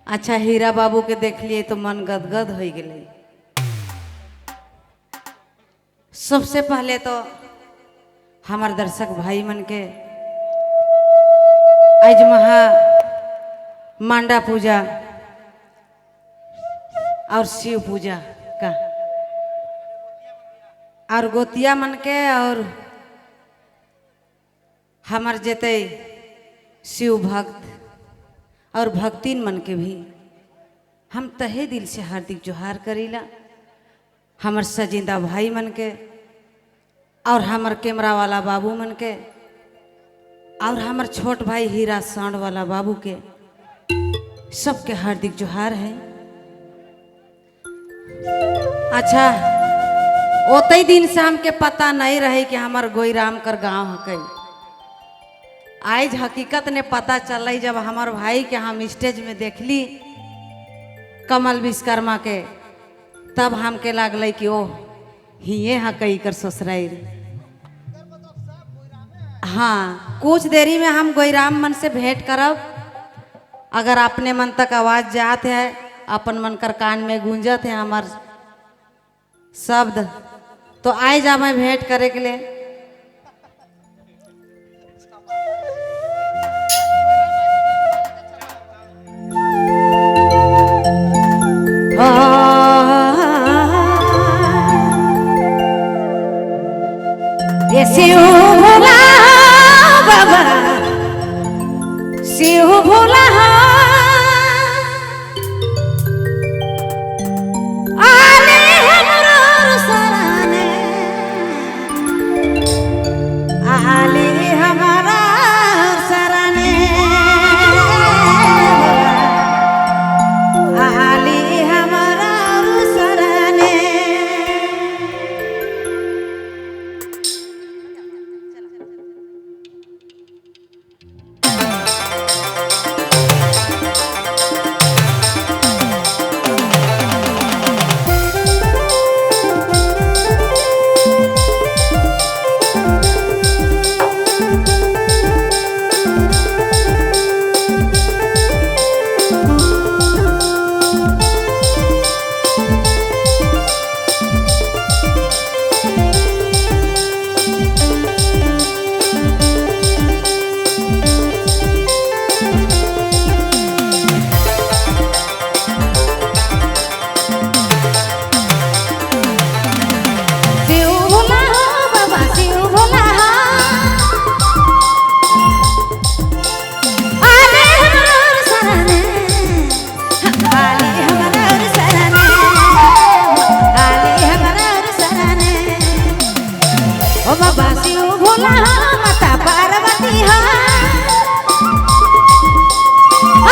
अच्छा हीरा बाबू के देख लिए तो मन गदगद हो गए। सबसे पहले तो हमार दर्शक भाई मन के आज महा मांडा पूजा और शिव पूजा का और गोतिया मन के और हमार जते शिव भक्त और भक्तिन मन के भी हम तहे दिल से हार्दिक जोहार करीला। हमार सजिंदा भाई मन के और हमार कैमरा वाला बाबू मन के और हमार छोट भाई हीरा सांड वाला बाबू के सबके हार्दिक जोहार है। अच्छा ओतई दिन से हमके पता नहीं रहे कि हमार गोईराम कर गांव हकई। आज हकीकत ने पता चल जब हमार भाई के हम स्टेज में देखली कमल विश्वकर्मा के, तब हमके लागल कि ओह हिये हकई कर ससुराल। हाँ, कुछ देरी में हम गोईराम मन से भेंट करब। अगर अपने मन तक आवाज़ जात है, अपन मन कर कान में गूंजत है हमार शब्द, तो आए जा मैं भेंट करे के लिए। ये शिव भोला बाबा, शिव भोला आले हमरो शरणे, आले हमारा शरणे, आले हमारा शरणे। शिव भोला बाबा, शिव भोला आले हमर शरणे, आले हमर शरणे, आले हमर शरणे। ओ बाबा शिव भोला माता पार्वती हा,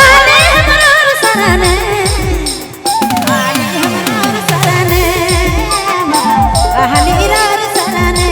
आले हमर शरणे, आले हमर शरणे, आले हमर शरणे।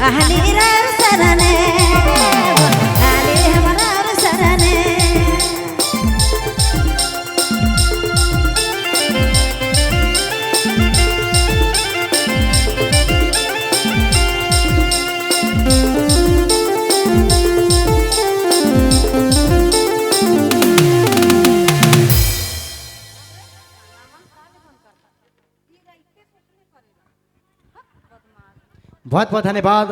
आहली राउर शरणे, आली हम राउर शरणे। बहुत बहुत धन्यवाद।